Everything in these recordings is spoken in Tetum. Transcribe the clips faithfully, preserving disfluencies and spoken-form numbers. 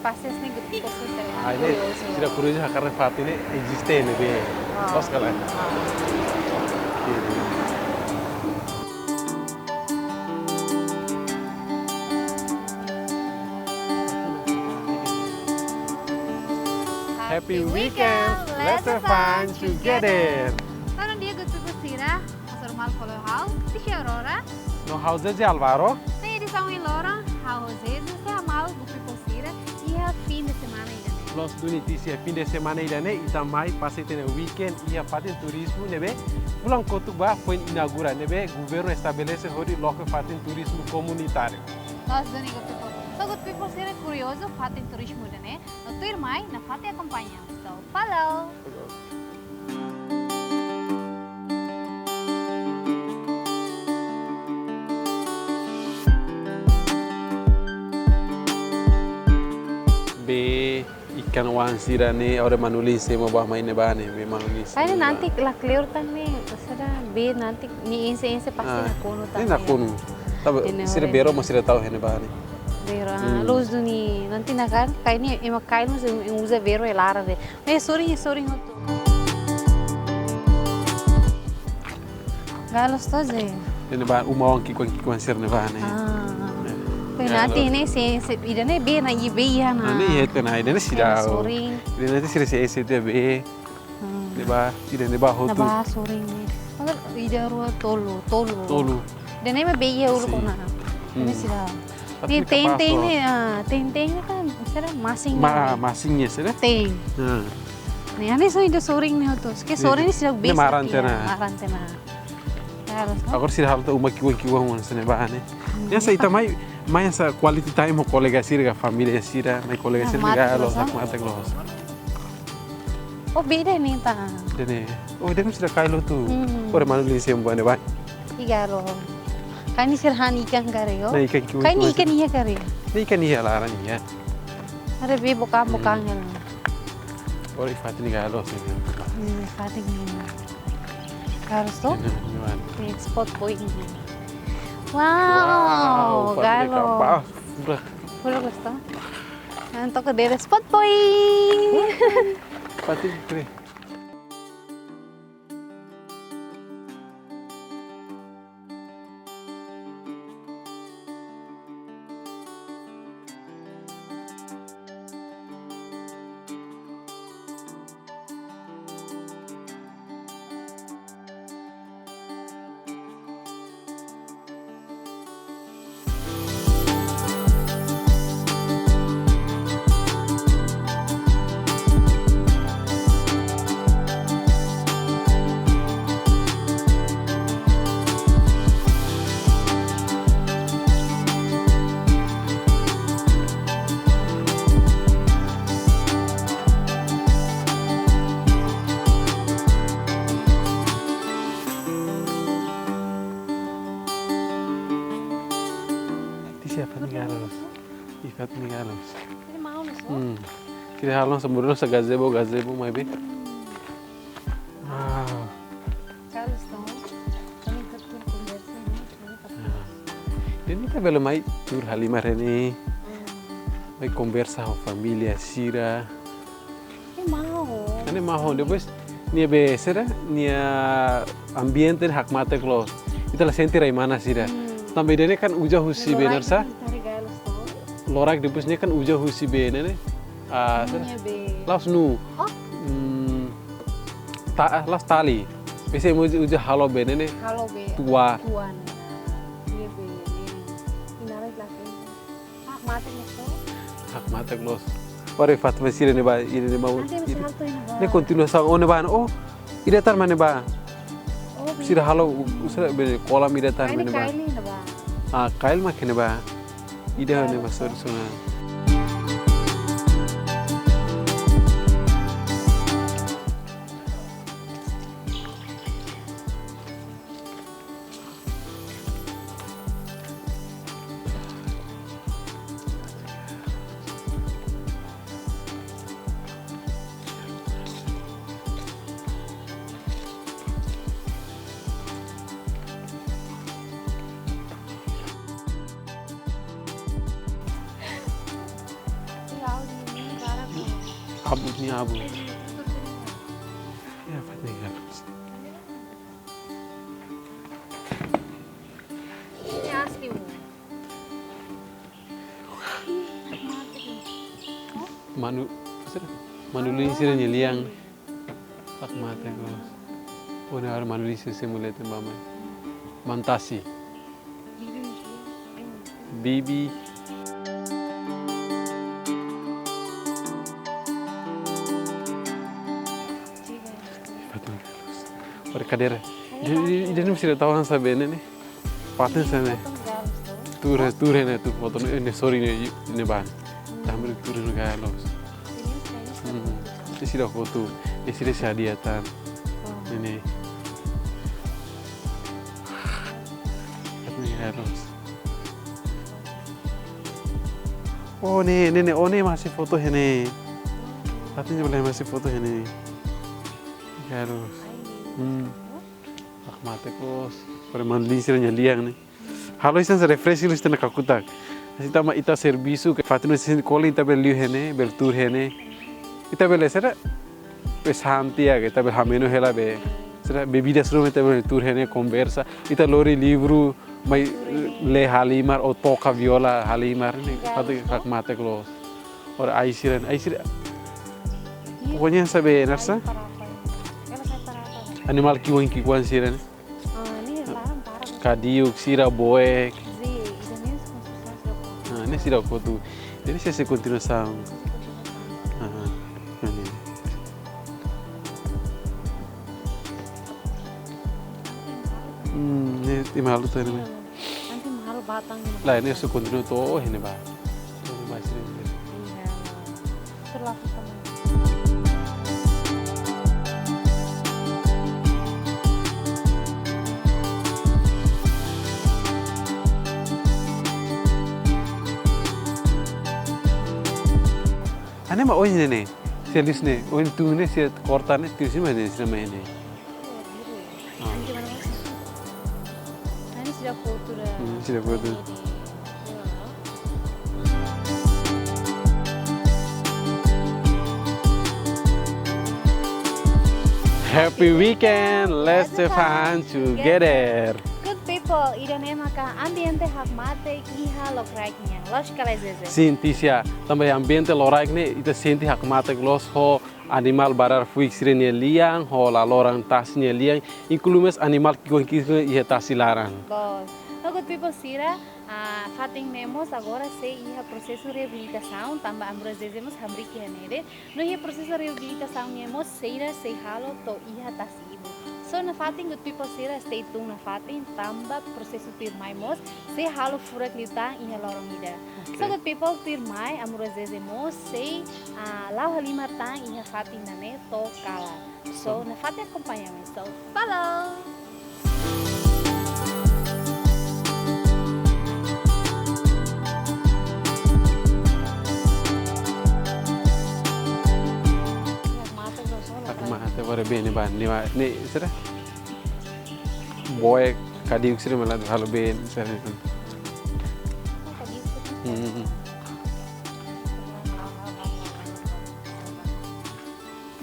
Passage ne'e good people sira. Ah, ne'e, kuriozu. Sira kuriozu hakarak fatin ne'e eziste ne'ebé. Ah. Loos ka lae? Ah. Oke. Happy weekend. Let's have fun together. Para dia good people sira. Hasoru malu fali ho ha'u, Tisha Aurora. No ha'u José Alvaro. Iha edisaun ohin loron, ha'u ho José, José Amaral, good people sira, iha fim de semana ida-ne'e. Loos duni Tisha, fim de semana ida-ne'e, ita mai pasa ita-nia weekend, iha fatin turizmu ne'ebé, fulan kotuk ba foin inaugura, ne'ebé governu estabelese hodi loke fatin turizmu komunitáriu. Loos duni good people. So good people sira kuriozu fatin turizmu ida-ne'e, no tuirmai nafatin akompaña. So, falou! Bee ikan-oan sira-ne'e, agora manulin semo ba mai ne'ebá ne'e, bee manulin sira. Ai, ne'ebá. Nanti la kleur tan ne'e, sira bee nanti nia ense-ense pasti Ah, nakonu tan ne'e. Nakonu. Tanba ne'e sira ne'e bee ruma sira tau iha ne'ebá ne'e. Bee ruma, ah, Hmm. loos duni, nanti naran, karik ne'e ema kail mós ema uza bee ruma iha laran de'it. Eh, sorry, sorry, hotu. Galo sto je. Ne'ebá uma-oan ki'ik-oan ki'ik-oan sira ne'ebá ne'e. Ah. Eh. Galo. Nanti ne'e se, se, ida-ne'e bee na, i bee iha na. Ah, ne'e iha tiha ona, ida-ne'e seidauk. Sorin. Ida-ne'e nanti sira sei, sei tiha bee. Hmm. Ne'ebá, ida-ne'ebá hotu. Ne'ebá sorin ne'e. Agora ida rua tolu, tolu. Tolu. Ida-ne'e mak bee iha uluk Sin. ona. Hmm. Ne'e seidauk. Tapi Ne'e kapás te'in-te'in loos. ne'e, ah, te'in-te'in ne'e kan, sira masin Ma-, ne'e. masin ne'e, sira? Te'in. Ah. Ne'e, hanesan ida sorin ne'e hotu. Ke Ne'e, sorin ne'e sira ne'e bee maran sira tiha ona. maran tiha ona. Harus, no? Agora sira halo tiha uma ki'ik-oan ki'ik-oan hanesan ne'ebá ne'e. Hmm, Hanesan ita mai, mai hanesan quality time ho kolega sira ka família sira, mai kolega Nah, sira mate galo, loos, sak ah. mate loos. Oh, bee ida-ne'e tan. Ida-ne'e. Oh, ida-ne'e sira kail hotu. Hmm. Agora manulin semo ba ne'ebá. Ih, galo. Karik ne'e sira han ikan karik, oh. Nah, ikan ki'ik-oan Karik ne'e ki'ik-oan ikan sira. iha karik. Ne'e ikan iha laran iha. Ada bee bokan-bokan Hmm. iha. Agora iha fatin ne'e galo sih. Hmm, fatin ne'e. Harus toh? Ini, gimana? Ne'e spot point ne'e. Wow, Wow, fatin ne'e galo. kapás. Udah. Udah, udah, toh. Nanti ke daerah spot point. Fatin, kre. Tisha, fatin ne'e galo. Iha fatin ne'e galo. Ne'e maun, so? Hmm. Sira halo hanesan modelu hanesan gazebo, gazebo, maybe. Wow. Charleston. Kami ketuk konversi, no? Ah. Ne'e ita bele mai tuur halimar ne'e. Hmm. Mai konversa ho família sira. Ne'e maun. Ne'e maun, depois nia bee sira, nia ambiente ne'e hakmatek loos. Ita la sente rai-manas sira. Hmm. Tanba ida-ne'e kan uza husi bee, Loraik ne'e sá? Ita regalo sto. Loraik depois ne'e kan uza husi bee ne'e ne'e. Ah, Nia bee. la'ós nuu. Oh. Hmm, ta-, la'ós tali. Biasa ema uza, uza halo bee ne'e ne'e. Halo bee. Tua. Tua ne'e. Nia bee ne'e. Ina rai laki. Hakmatek loos. Hakmatek loos. Ora fatin sira ne'ebá, ida-ne'ebá. Nanti masih Ida. hal tu ini, Bang. Ne'e kontinuasaun, oh, ne'ebá, oh. Ida tan mak ne'ebá. Oh, Sira halo, u-, u-, sira bee kolam ida tan mak ne'ebá. Kail ne'ebá. Ah, kail mak ne'ebá. Ida Kail. ne'ebá, sorry, sorry. Abut nia abut. Ya, fatin ne'e. Manu, sira, manu-lin sira-nia lian. Hakmatek loos. Ó ne'e ha'u manu-lin sira sei moe leten ba mai. Manu-tasi. Bibi. Fatin loos. Para kadeira. Ida, ida, ida-ne'e sira tau hanesan be ne'e. Fatin hanesan ne'e. Tuur, tuur ne'e, tuur foto ne'e, ne'e, sorry ne'e, ne'ebá. Tanba tuur ne'e gaya loos. Hmm. Ne'e sira foto, ne'e sira hadiah tan. Ne'e. Ne'e gaya loos. Oh, ne'e, ne'e, ne'e, oh, ne'e mak hasai foto iha ne'e. Fatin ne'e bele mak hasai foto iha ne'e. Gaya loos. Hmm. Hakmatek loos. Para manu-lin sira-nia lian ne'e. Halo hanesan refresh liu sira-nia kakutak. Hanesan ita mak ita servisu ke fatin ne'e sente kole ita bele liu iha ne'e, bele tuur iha ne'e. Ita bele sira, be santi ya, ita bele hameno hela be. Sira bebida sira ita bele tuur iha ne'e, konversa. Ita lori livru, mai lee halimar, ou toka viola halimar ne'e. Fatin hakmatek loos. Ora ai sira, ai sira. Pokoknya sabe, Narsa? Animál ki'ikoan ki'ikoan sira ne'e. Ah, ne'e laran para. Kadiuk sira, boek. Sim, ida ne'e konstrusaun sira. Ah, ne'e sira kotu. Jadi sira sei kontinuasaun. Ah, ne'e. Hmm, ne'e ema haluha tan ne'e. Nanti mahal batang ne'e. Lae, ne'e sei kontinua to'o iha ne'ebá. Iha ne'ebá sira. Iya. Terlalu tenang. Hanesan mak oin ne'e ne'e. Sira liu ne'e, oin tun ne'e, sira korta ne'e, tuir sira mai ne'e, sira mai ne'e. Ah. Nanti mana masuk? Nanti sira foto dah. Hmm, sira foto. Ini di, ya. Happy weekend, let's have fun together. Good people, ida-ne'e maka ambiente hakmatek iha lokraik nian. Loos ka lae, Zeze? Sim, Tícia. Tanba ambiente loraik ne'e, ita sente hakmatek loos ho animál barara fuik sira-nia lian, ho laloran tasi nia lian, inklui mós animál ki'ikoan ki'ikoan iha tasi laran. Loos. No good people sira, ah, fatin ne'e mós agora sei iha prosesu reabilitasaun, tanba Amu Rua Zeze mós hamriik iha ne'e de'it. No iha prosesu reabilitasaun ne'e mós sira sei halo to'o iha tasi ibun. So nafatin good people sira stay tuned nafatin, tanba prosesu tuirmai mós sei halo furak liután iha loron ida. So good people, tuirmai Amu Rua Zeze mós sei, ah, la'o halimar tan iha fatin ida-ne'e to'o kalan. So nafatin akompaña mai, so follow. Hakmatek loos, hakmatek, agora bele bá, ne'e, ne'e, sira? Boek, kadiuk sira mak la halo bee, sira. Hmm.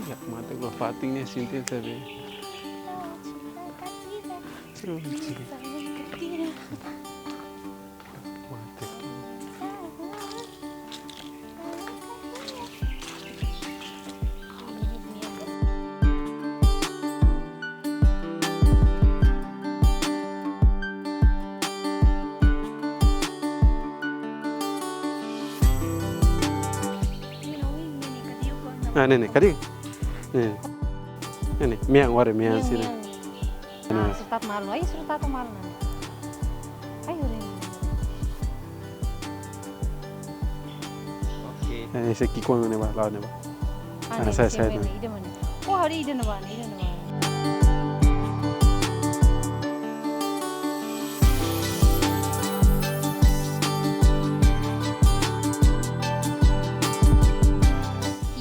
Hakmatek loos, fatin ne'e sente sabe. Sira. Hakmatek. Ah, ne'e ne'e, kadiuk. Ne'e. Ne'e ne'e, mean, warai mean sira. Nah, sira tata malu. Ai, sira tata malu, nah. Ai, udah. Oke. Eh, sira ki'ikoan ne'ebá, la'o ne'ebá. Ah, ne'e, sai, sai, sira mana, ida mana? Oh, ada ida ne'ebá, ida ne'ebá.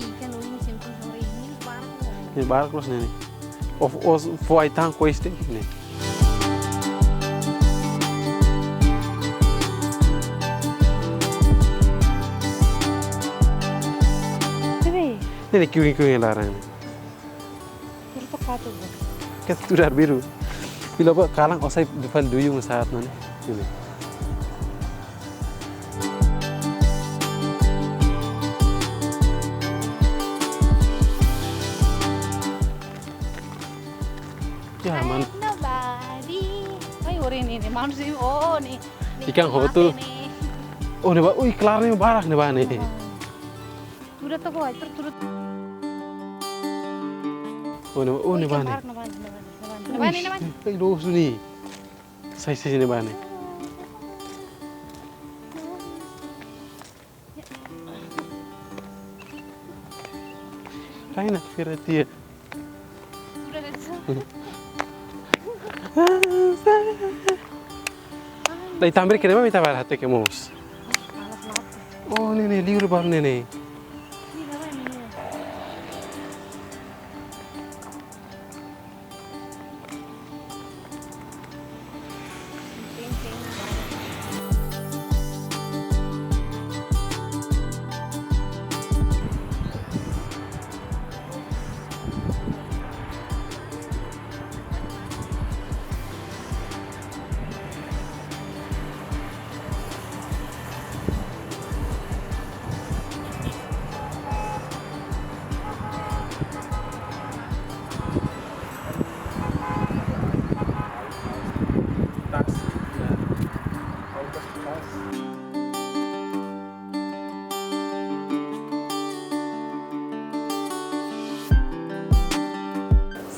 Ikan, oh, ini simpul sama ini, barak loos. Ne'e barak loos ne'e ne'e. Of, os, fó ai-tan koiste ne'e. Bebé, Ne'e, ne'e kiuing-kiuing iha laran ne'e. Tuur to'o katu, bo. Ke tuur arbiru. Ilo ba kalan osan fali duyung saat ne'e. Ne'e. Ya, man. Nobody. Ai, ori ne'e, ne'e, manusia, oh, ne'e, ne'e, ikan hotu. Mate ne'e. Oh, ne'e ba, ui, klaran ne'e barak ne'e ba ne'e. Oh. Tuur to'o, tuur, tuur. Oh, ne'e, oh, ne'e ba ne'e. Barak, ne'e ba ne'e, ne'e ba ne'e, ne'e ba ne'e. Ui, ne'e ba ne'e. Ai, loos ne'e. Sai, sai, ne'e ba ne'e. Rai na fera tia. Dai tambre kene ba mita bar hate ke mos. Oh, ne'e, ne'e, liur baru ne'e, ne'e.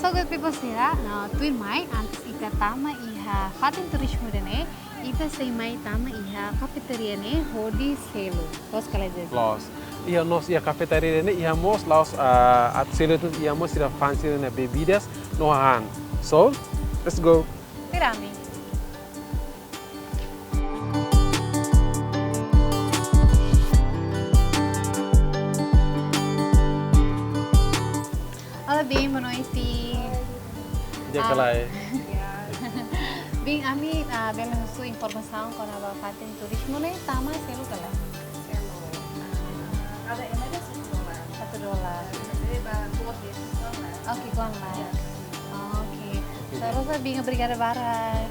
So good people sira, no, tuirmai, antes ita tama iha fatin turizmu ida-ne'e, ita sei mai tama iha kafetaria ne'e hodi selu. Loos ka lae, Zeze? Loos. Iha nos iha kafetaria ne'e, iha mós la'ós, ah, atu selu de'it, iha mós sira fa'an sira-nia bebidas no hahán. So, let's go. Tuir ami. Olá, Bim, boa noite. Di'ak ka lae? Bim, ami, ah, bele husu informasaun kona-ba fatin turizmu ne'e tama selu ka lae? Selu. Kada ema dehan satu dolar. Satu dolar. Jadi, ba, buat dia, satu dolar. Oke, ki'ikoan lae. Oke. Terus, Bim, obrigada barak.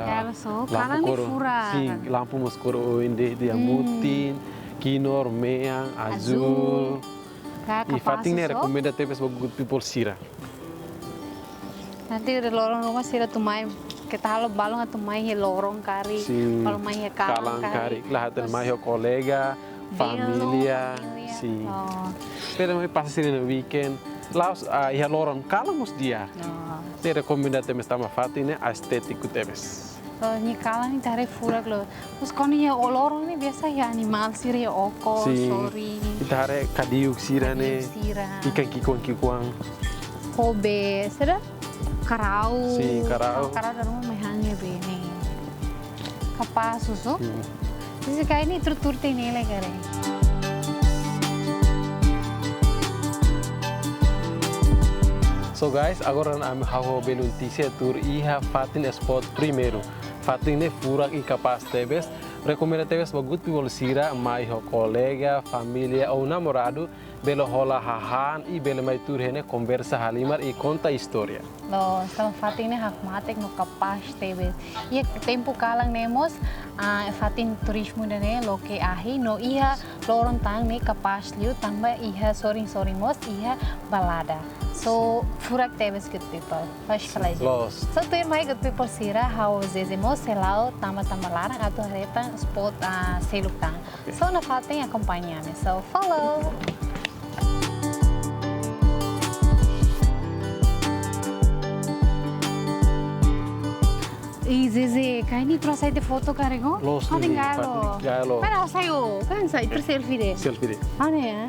Ya, ya, so, lampu kalan ne'e koro, furak. Sin, lampu mós koro oin de'it, dia, hmm, mutin, kinur, mean, azúl. Azúl. Ka, i kapás fatin ne'e so. Rekomenda tebes ba good people sira. Nanti ida loron ruma sira atu mai, keta halo balun atu mai iha loron karik, sin, balun mai iha kalan, kalan karik, karik. La hatene mai ho kolega, belo, família, família. Sin. Oh. Pero mai pasa sira-nia weekend, la'ós, ah, iha loron, kalan mós di'ak. Oh. Ne'e rekomenda tebes tanba fatin ne'e estétiku tebes. So, nia kalan ita haree furak loos. Terus kona iha loron ne'e biasa iha animál sira, iha okos, sin, sorin. Ita haree kadiuk sira ne'e. Kadiuk sira. Ikan ki'ikoan-ki'ikoan. Kobe, sira? Karau. Sin, karau. Karau dala ruma mai han iha bee ne'e. Kapás so. Sin. Sisi kayak ini tur-tur tene le kare. So guys, agora ami hahú ho belun Tícia tuur iha fatin spot primeiru. Fatin ne'e furak i kapás tebes. Rekomenda tebes ba good people sira mai ho kolega, família ou namoradu, bele hola hahán i bele mai tuur iha ne'e konversa halimar i konta istória. Loos, tanba fatin ne'e hakmatek no kapás tebes. Iha tempu kalan ne'e mós, ah, fatin turizmu ida-ne'e loke ahi no iha loron tan ne'e kapás liu tanba iha sorin-sorin mós iha balada. So, furak tebes good people. Loos ka lae? Loos. So, tuirmai good people sira, ha'u ho Zeze mós sei la'o tama-tama laran atu haree tan spot, ah, seluk tan. Oke. So, nafatin akompaña ami. So, follow. Zeze, karik nia atu hasai de'it foto karik, oh? Loos, ha'u Zeze, tenke galo. Fatin galo. Mana hasai, oh? Kan sai, ita selfie de'it. Selfie de'it. Ada ya?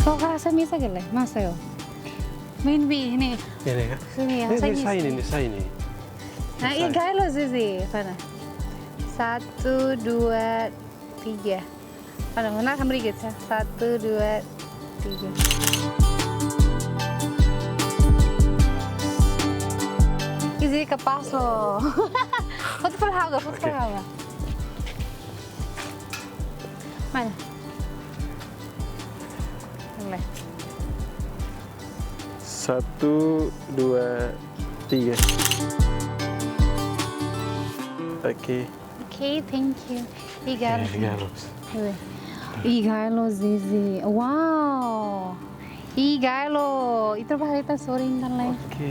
Kau rasa bisa gele, masa yo? Main bi ini. Ini ya? Sini ya, Ini, saya ini, isi. Ini, saya ini. Nah, Saya. Ih, galo, Zeze. Mana? Satu, dua, tiga. Mana, mana kamu rigit, ya? Satu, dua, tiga. Ih, Zeze, kapás loos. Foto para haga, foto Oke. para haga. Mana? Boleh. Satu, dua, tiga. Oke. Oke, thank you. Ih, galo. Oke, galo. Ih, galo, Zeze. Wow. Ih, galo. Ita ba haree ita sorin tan lai. Oke.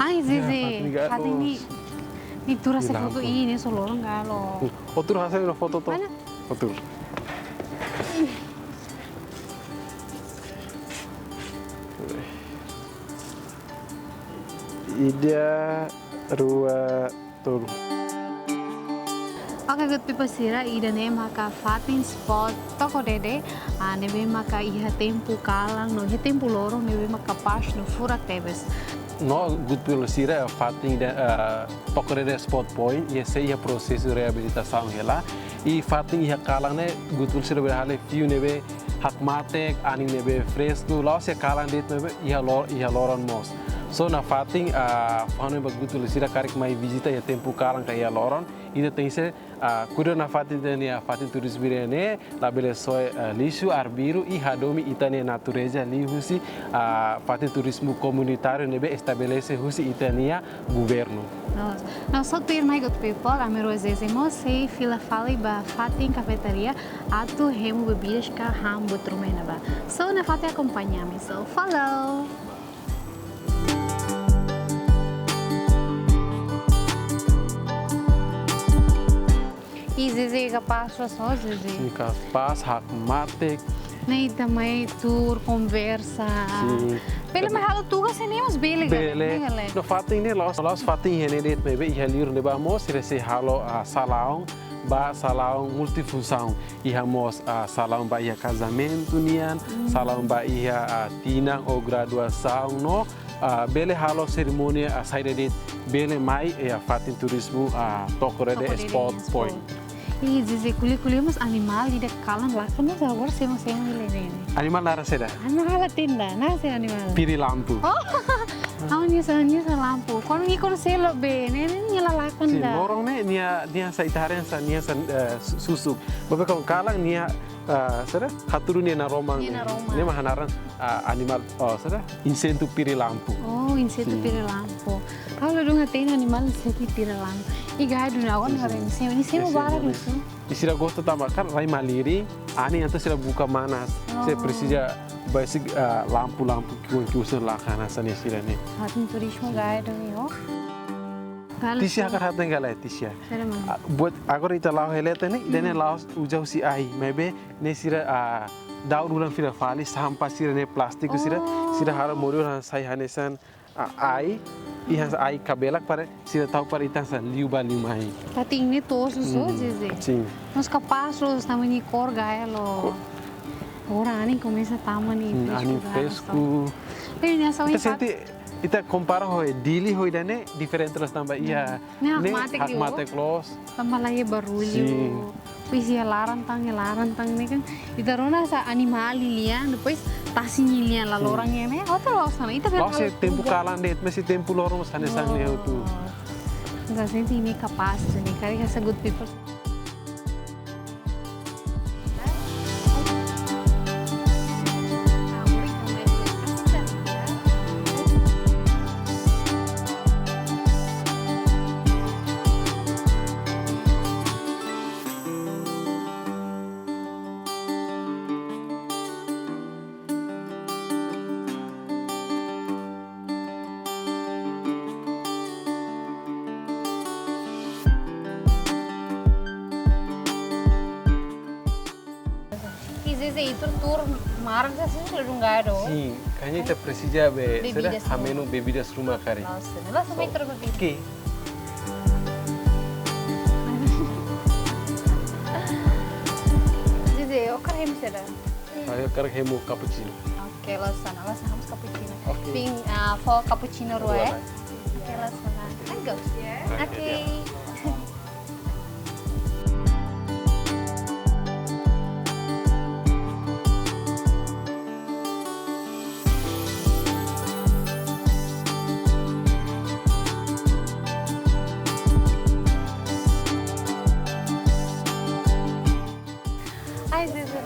Ai, Ya, Zeze, fatin galo. Fatin nia, nia atu hasai Lampu. Foto ini, só loron galo. Atu hasai foto to. Mana? Foto. Ida, rua, tolu. Oke, good people sira, ida-ne'e maka fatin spot Toko Dede, ah, ne'ebé maka iha tempu kalan no iha tempu loron ne'ebé maka kapás no furak tebes. No, good people sira, fatin ida, ah, Toko Dede Spot Point, iha sei iha prosesu reabilitasaun hela. I fatin iha kalan ne'e, good people sira bele haree view ne'ebé hakmatek, anin ne'ebé fresku, la'ós iha kalan de'it maibé iha lo-, iha loron mós. So, nafatin, ah, fanu ba good people sira karik mai vizita iha tempu kalan ka iha loron, ita tenke, ah, kuidadu nafatin ita-nia fatin turizmu ida-ne'e, labele soe, ah, lixu, arbiru, i hadomi ita-nia natureza liuhusi, ah, fatin turizmu komunitáriu ne'ebé estabelese husi ita-nia governu. No, no, só tuirmai good people, ami rua Zeze mós sei fila fali ba fatin kafetaria atu hemu bebidas ka han buat ruma iha ne'ebá. So, nafatin akompaña ami, so follow. Ih, Zeze, kapás loos, Zeze. Sin, kapás, hakmatek. Ne'e ita mai tuur, konversa. Sin. Bele mai halo tugas iha ne'e mós bele, Bele. Bele. No, fatin ne'e la'ós, la'ós fatin iha ne'e de'it maibé iha liur ne'ebá mós sira sei halo, ah, salaun, ba salaun multifunsaun. Iha mós, ah, salaun ba iha kazamentu nian, Hmm. salaun ba iha, ah, tinan ou graduasaun no, ah, bele halo serimónia, ah, saida de'it bele mai iha fatin turizmu, ah, Toko Dede Toko Dede Spot Spot. Point. Ih, Zeze, ko'alia-ko'alia mós animál ida kalan lakon mós agora semo-semo hela ne'e. Animál naran saida? Animál la tenda, naran saida animál? Pirilampu. Oh, ha'u-nia hanesan, ha'u-nia hanesan lampu. Kuandu nia konselo be, ne'e, ne'e nia la lakon Sin, ida. Loron ne'e nia, nia sai tarik hanesan, nia hanesan, eh, su-, susuk. Maibé kuandu kalan nia, eh, saida? Hatudu nia naroman. Nia naroman. Ne'e mak hanaran, eh, animál, oh, saida? Insetu pirilampu. Oh, insetu Sin. Pirilampu. Ha'u ladún hatene animál insetu pirilampu. Ih, gadu na, agora Sin, sin. Haree, nia semo, nia semo Ese barak jenis. Ne'e. I sira gosta tanba kan rai malirin, anin entaun sira buka manas. Sira Oh. presiza basic, ah, lampu-lampu ki'ikoan ki'ikoan sira lakan hanesan ne'e sira-ne'e. Fatin turizmu gaya dong yo. Kalau Tisia so- hakarak hateten ka lae, Tisia? Saida, mana? Ah, buat agora ita la'o hela ita ne'e, ida-ne'e Hmm. la'ós uza husi ai, maibé ne'e sira, ah, daur ulang fila fali, sampah sira-ne'e plástiku sira, Oh. sira halo modo sai hanesan a-, ai, i hanesan ai kabelak para sira tau para ita hanesan liu ba liu mai. Fatin ne'e tosu so, Hmm, Zeze. Sin. Mas kapás loos, tanba nia kór gaya loos. Ko- Agora anin komesa tama nia Hmm, fresku anin gaya fresku. Loos. Ih, nia hanesan Ita impaktu. Sente, ita kompara ho Dili ho ida-ne'e diferente loos tanba iha Hmm. Ne'e ne'e hakmatek liu. Hakmatek loos. Tanba la iha barullu. Sin. Depois iha laran tan, iha laran tan ne'e kan. Ita rona hanesan animál lian, depois tasi nia lian la Sin. Loron ne'e. Hotu loos hanesan, ita kan Loos halo se tempu tugas. Kalan de'it, maibé se tempu loron mós hanesan ne'e hotu. Loos. Entaun, sente ne'e kapás, ne'e karik hanesan good people. Tur, tur maran ka sin, kalau dungado. Sin, kayaknya ita presiza be, bebida sira, semua. Hameno bebida ruma karik. Loos, loos, so, mai tur bebida. Oke. Jeze, ó hakarak hemu saida? Ha'u hakarak hemu cappuccino. Oke, loos ona, loos ona, ha'u mós cappuccino. Oke. Pink, ah, fó cappuccino rua, eh? Rua, eh? Oke, loos ona. Oke. Oke. Ya. Ai, Zezé.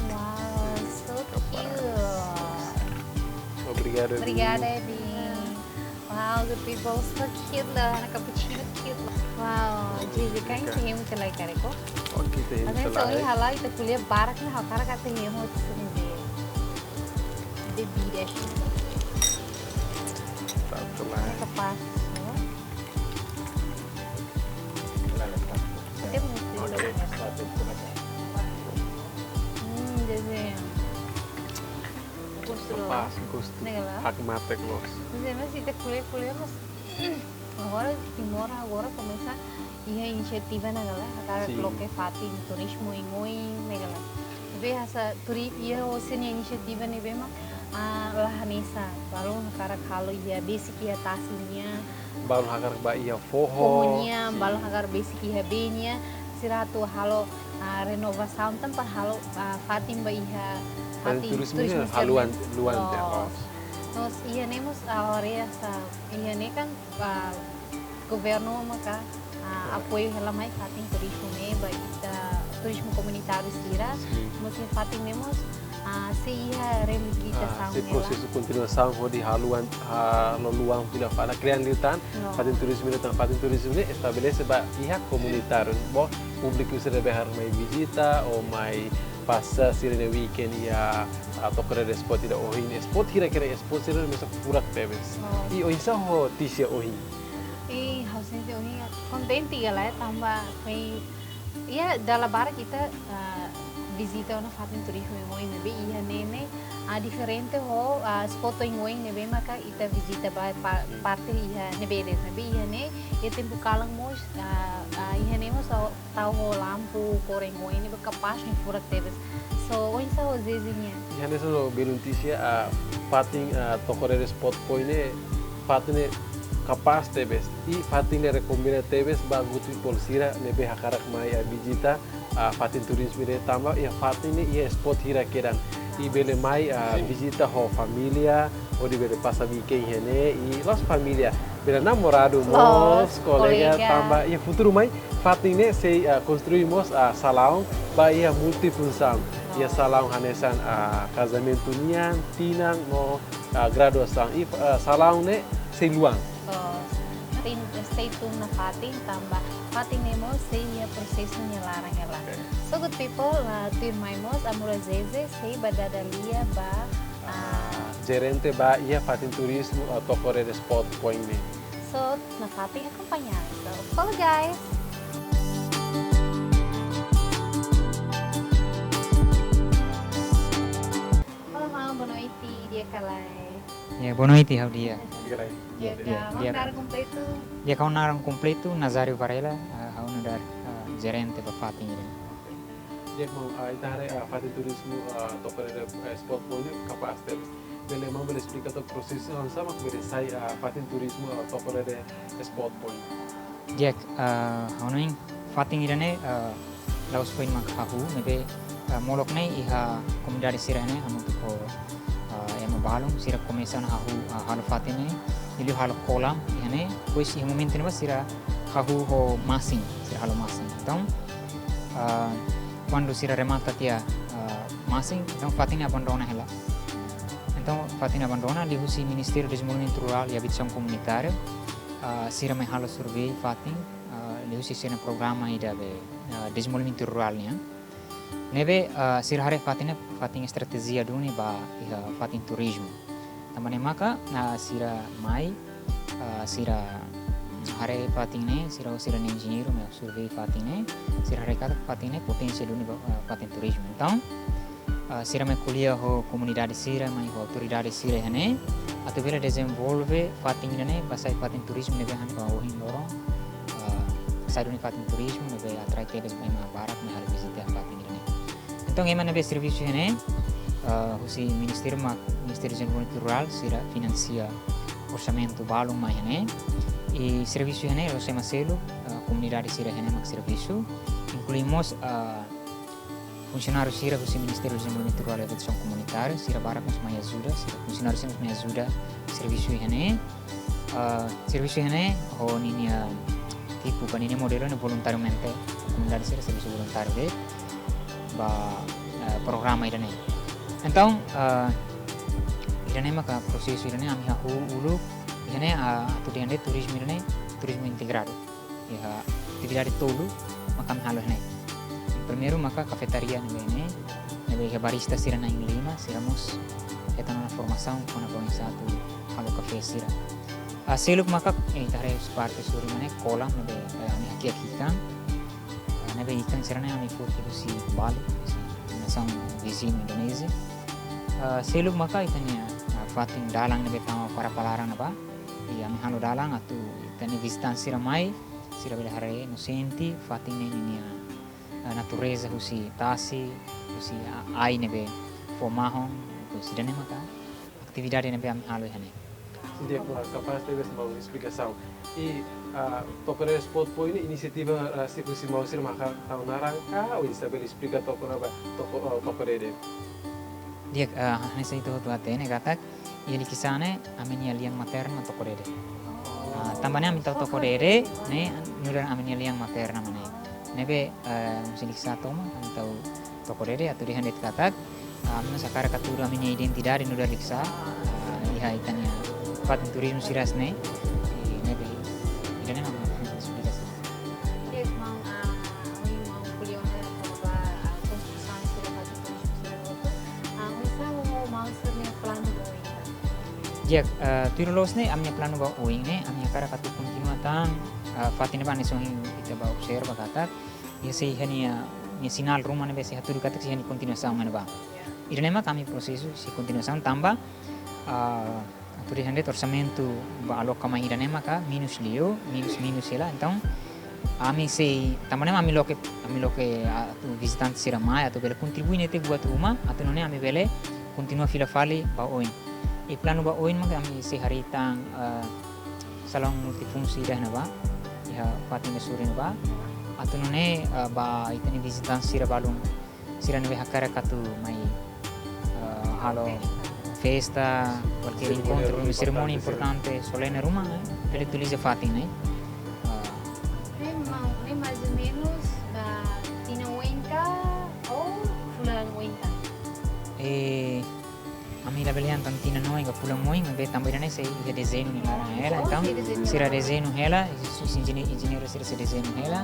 Wow, so cute. Obrigado, Ebi. Obrigada, Ebi. Wow, good people, so cute lah, anak cappuccino cute lah. Wow, Zezé, kan ita hemu tiha lai karik ó? Oke, ita hemu tiha lai. Entaun, se ohin hala'o ita ko'alia barak ne'e, ha'u hakarak ita hemu tiha lai. Bebida. Tá, tiha lai. Kapás, no? Tiha lai, tiha lai. Oke, satu, tiha lai. Hmm, Zezé. Gostu loos. Kapás, gostu. Ne'e ka lae? Hakmatek loos. Zezé, mas ita ko'alia, ko'alia, mas agora Timor agora komesa iha inisiativa ne'e ka lae, hakarak, sin, loke fatin turizmu oioin ne'e ka lae. Ne'ebé hanesan turi-, iha husi nia inisiativa ne'ebé mak, ah, la hanesan, balun hakarak halo iha besik iha tasi nian. Balun hakarak ba iha foho. Foho nian, sin, balun hakarak besik iha bee nian. Sira atu halo, ah, renovasaun tanba halo, ah, fatin ba iha, fatin turizmu, fatin turizmu nian, sira haluan, ne'e, luan tiha, loos. Loos. Loos, iha ne'e mós, ah, área sa, iha ne'e kan, ah, governu maka, ah, apoiu hela mai fatin turizmu ne'e ba ita, turizmu komunitáriu sira. Sin. Mós iha fatin ne'e mós, ah, sei iha reabilitasaun, ah, sei hela. Prosesu kontinuasaun hodi haluan, halo luan fila fali, krian liután, no, fatin turizmu ne'e, tan fatin turizmu ne'e estabelese ba iha komunitáriu. Ba públiku sira ne'ebé hakarak mai vizita ou mai pasa sira-nia weekend iha, ah, Toca Rede Spot ida ohin. Spot hira-hira, spot sira mesak furak tebes. Oh. I oinsá ho Tícia ohin? I ha'u sente ohin kontente ka lae, tanba foin, iha dala barak ita, ah, vizita ona fatin turizmu oioin, maibé iha ne'e ne'e, ah, diferente ho, ah, spot oioin ne'ebé maka ita vizita ba pa-, parte iha ne'ebé de'it, maibé iha ne'e, iha tempu kalan mós, ah, ah, iha ne'e mós, ah, tau ho lampu koreng oioin ne'ebé kapás no furak tebes. So, oinsá ho Zezé nian? Iha ne'e só belun Tícia, ah, fatin, ah, Toca Rede Spot Point ne'e, fatin ne'e kapás tebes. I fatin ne'e rekomenda tebes ba good people sira ne'ebé hakarak mai, ah, vizita, ah, fatin turizmu ne'e tanba iha fatin ne'e iha spot hira kedan. I bele mai, ah, vizita ho família, hodi bele pasa weekend iha ne'e, i la'ós família, bele namoradu mós, loos, kolega, kolega. Tanba iha futuru mai, fatin ne'e sei, ah, konstrui mós, ah, salaun ba iha multifunsaun. Iha, loos, salaun hanesan, ah, kazamentu nian, tinan no, ah, graduasaun. I, ah, salaun ne'e sei luan. Loos. Sei, sei tun nafatin tanba fatin ne'e mós sei iha prosesu nia laran hela. Oke. So good people, ah, tuirmai mós Amura Zezé sei ba dada lia ba, ah, ah, jerente ba iha fatin turizmu, ah, Toca Rede Spot Point ne'e. So, nafatin akompaña. So, follow guys. Olá, boa noite, di'ak ka lae? Ya, boa noite, ha'u di'ak. Di'ak ka lae? Di'ak, di'ak, di'ak, di'ak. Naran kompletu? Di'ak, ha'u naran kompletu Nazário Varela, ah, ha'u nu'udar, ah, jerente ba fatin ida. Di'ak, maun, ah, ita haree, ah, fatin turizmu, ah, Toca Rede, eh, Spot Point ne'e kapás tebes. Bele, maun bele esplika tok prosesu oinsá mak bele sai, ah, fatin turizmu, ah, Toca Rede Spot Point? Di'ak, ah, ha'u hanoin fatin ida-ne'e, ah, la'ós foin mak hahú, maibé, ah, molok ne'e iha komunidade sira ne'e, hamutuk ho, ah, ema balun, sira komesa ona hahú, ah, halo fatin ne'e, liuliu halo kolam iha ne'e, depois iha momentu ne'ebá sira hahú ho masin, sira halo masin. Entaun, ah, kuandu sira remata tiha, ah, masin, entaun fatin ne'e abandona hela. Entaun fatin ne'e abandona, liuhusi Ministériu Dezenvolvimentu Rurál i Abitasaun Komunitária, ah, sira mai halo survei fatin, ah, liuhusi sira-nia programa ida be, ah, dezenvolvimentu rurál nian. Ne'ebé, ah, sira haree fatin ne'e, fatin estratéjia duni ba iha fatin turizmu. Tanba ne'e maka, ah, sira mai, ah, sira Haree fatin ne'e, sira, sira-nia enjeñeiru mai survei fatin ne'e, sira haree katak fatin ne'e potensiál duni ba, eh, fatin turizmu. Entaun, ah, sira mai ko'alia ho komunidade sira, mai ho autoridade sira iha ne'e, atu bele dezenvolve fatin ida-ne'e ba sai fatin turizmu ne'ebé hanesan ba ohin loron, ah, sai duni fatin turizmu ne'ebé atrai tebes ba ema barak mai halo vizita fatin ida-ne'e. Entaun, ema ne'ebé servisu iha ne'e, ah, husi Ministériu mak, Ministériu Dezenvolvimentu Rurál, sira finansia orsamentu balun mai iha ne'e. I servisu iha ne'e, la'ós ema seluk, ah, komunidade sira iha ne'e mak servisu. Inklui mós, ah, funsionáriu sira husi Ministériu Dezenvolvimentu Rurál i Aviasaun Komunitária, sira barak mós mai ajuda, sira funsionáriu sira mós mai ajuda servisu iha ne'e. Ah, servisu iha ne'e ho ninia tipu ka ninia modelu ne'e voluntariamente, komunidade sira servisu voluntáriu de'it ba, ah, programa ida-ne'e. Entaun, ah, ida-ne'e maka prosesu ida-ne'e ami hahú uluk, ida-ne'e, ah, atu dehan de'it turizmu ida-ne'e, turizmu integradu. Iha atividade tolu maka ami halo iha ne'e. Primeiru maka kafetaria ne'ebé ne'e, ne'ebé iha barista sira na'in lima, sira mós hetan ona formasaun kona-ba oinsá atu halo kafé sira. Ah, seluk maka, eh, ita haree husi parte suri mak ne'e kolam ne'ebé, eh, ami hakiak ikan. Ah, ne'ebé ikan sira-ne'e ami foti husi Bali, husi nasaun viziñu Indonézia. Ah, seluk maka ita-nia, ah, fatin dalan ne'ebé tama Parapalarang ne'ebá. I ami halo dalan atu ita-nia vizitante sira mai, sira bele haree no sente fatin ne'e ninia, ah, natureza husi tasi, husi a-, ai ne'ebé fó mahon, husi ida-ne'e maka atividade ne'ebé ami halo iha ne'e. Di'ak, kapás tebes maun esplikasaun. I, ah, Tokorede Spot Point ne'e inisiativa, ah, si, husi maun sira mak hakarak tau naran ka, oinsá bele esplika tok ona ba, toko, ah, Tokorede. Di'ak, ah, hanesan ita hotu hatene katak, iha Likisá ne'e, ami-nia lian materna Tokorede. Ah, tanba ne'e ami tau Tokorede, ne'e, nu'udar ami-nia lian materna mak ne'e. Ne'ebé, eh, husi Likisá tomak, ami tau Tokorede, atu dehan de'it katak, ah, ami mós hakarak hatudu ami-nia identidade nu'udar Likisá, ah, iha ita-nia fatin turizmu sira hanesan ne'e, i ne'ebé, ida-ne'e mak ami esplika sira. Di'ak, maun, ah, ohin maun ko'alia ona kona-ba, ah, konstrusaun sira fatin turizmu sira hotu. Ah, oinsá ho maun sira-nia planu ba oin? Di'ak, eh, tuir loloos ne'e, ami-nia planu ba oin ne'e, ami hakarak atu kontinua tan, eh, fatin ne'ebá ne'e, hanesan ohin ita bá observa katak, iha sei iha nia, nia sinál ruma ne'ebé sei hatudu katak sei iha nia kontinuasaun mai ne'ebá. Ida-ne'e mak ami prosesu sei kontinuasaun tanba, ah, atu dehan de'it orsamentu ba aloka mai ida-ne'e maka menus liu, menus, menus hela. Entaun, ami sei, tanba ne'e ami loke, ami loke, ah, atu vizitante sira mai, atu bele kontribui netik buat ruma, atu nune'e ami bele kontinua fila fali ba oin. I planu ba oin maka ami sei harii tan, ah, salaun multifunsi ida ne'ebá, iha fatin suri ne'ebá. Atu nune'e, ah, ba ita-nia vizitante sira balun, sira ne'ebé hakarak atu mai, ah, halo festa, kualkér enkontru, serimónia, serimónia importante, solene ruma, eh, bele utiliza fatin ne'e. Ah. Ne'e ma-, ne'e mais ou menos ba tinan oin ka ou fulan oin ka? Eh, ami labele dehan tan tinan oin ka fulan oin, maibé tanba ida-ne'e sei iha dezeñu nia laran hela, oh, entaun, sei dezeñu sira laran. Dezeñu hela, i si, si enjeñe-, enjeñeiru sira sei dezeñu hela.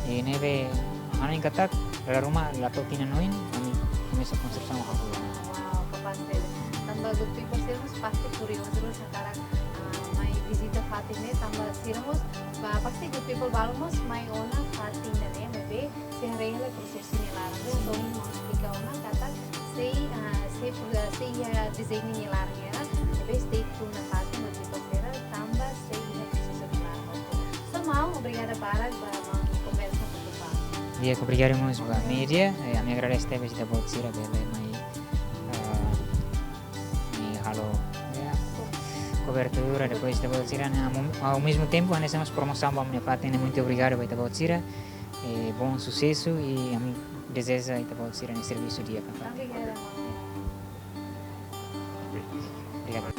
I ne'ebé, ami hanoin katak, dala ruma la to'o tinan oin, ami komesa konstrusaun hahú. Wow, kapás tebes. Tanba good people sira mós pasti kuriozu, sira hakarak, ah, mai vizita fatin ne'e, tanba sira mós, ba, pasti good people balun mós mai ona fatin ida-ne'e, maibé sei haree hela prosesu nia laran. Ne'e, so, maun esplika ona katak sei, ah, sei pro-, sei iha dezeñu nia laran hela, maibé stay tuned nafatin, good people sira, tanba sei iha prosesu nia laran. So, maun, obrigada barak ba maun konversa hotu ba. Di'ak, obrigadu mós ba mídia, eh, ami agradese tebes ita-boot sira bele mai, ah, mai halo, ya, kobertura, depois ita-boot sira, ne'e, ao, ao mesmo tempo, hanesan mós promosaun ba ami-nia fatin ne'e, muito obrigado ba ita-boot sira, eh, bom sucesso i ami dezeja ita-boot sira-nia servisu di'ak. Obrigada, maun. Obrigadu.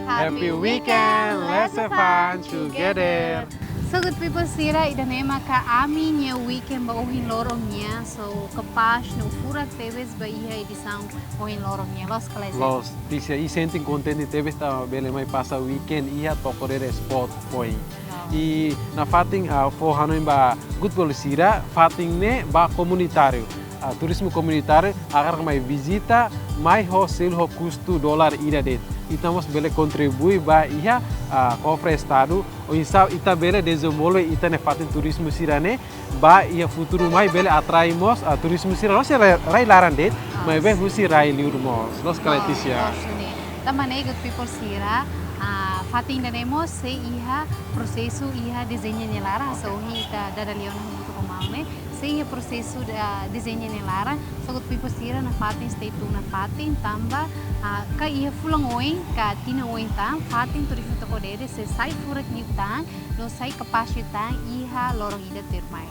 Happy weekend, let's have fun together. So good people sira, ida-ne'e maka ami-nia weekend ba ohin loron nian, so kapás no furak tebes ba iha edisaun ohin loron nian, loos ka lae? Loos, Tícia, i sente kontente tebes tanba bele mai pasa weekend iha Tokorede Spot Point. Loos. I nafatin, ah, fó hanoin ba good people sira, fatin ne'e ba komunitáriu. ah, turizmu komunitáriu hakarak mai vizita, mai ho selu ho kustu dolar ida de'it. Ita mós bele kontribui ba iha, ah, kofre estadu, oinsá ita bele dezenvolve ita-nia fatin turizmu sira-ne'e, ba iha futuru mai bele atrai mós, ah, turizmu sira, la'ós rai, rai laran de'it, maibé husi rai liur mós. Loos ka, Leticia? Loos duni. Tanba ne'e, good people sira, ah, fatin ida-ne'e mós sei iha prosesu iha dezeñu nia laran, so ita dada lia ona hamutuk ho maun ne'e, sei iha prosesu, ah, dezeñu nia laran, so good people sira, nafatin stay tune nafatin, tanba, ah, ka iha fulan oin, ka tinan oin tan, fatin turizmu Tokodede sei sai furak liután, no sai kapás liután iha loron ida tuirmai.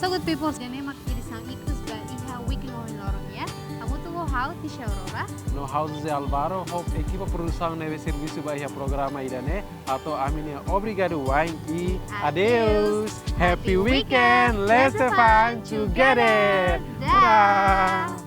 So good people, ida-ne'e mak edisaun ikus ba iha weekend ohin loron nian. Hamutuk ho ha'u Tisha Aurora. No ha'u José Alvaro, ho ekipa produsaun ne'ebé servisu ba iha programa ida-ne'e. Hato'o ami-nia obrigadu wa'in i adeus. Adeus. Happy weekend. Let's have fun together. Dah. Dah.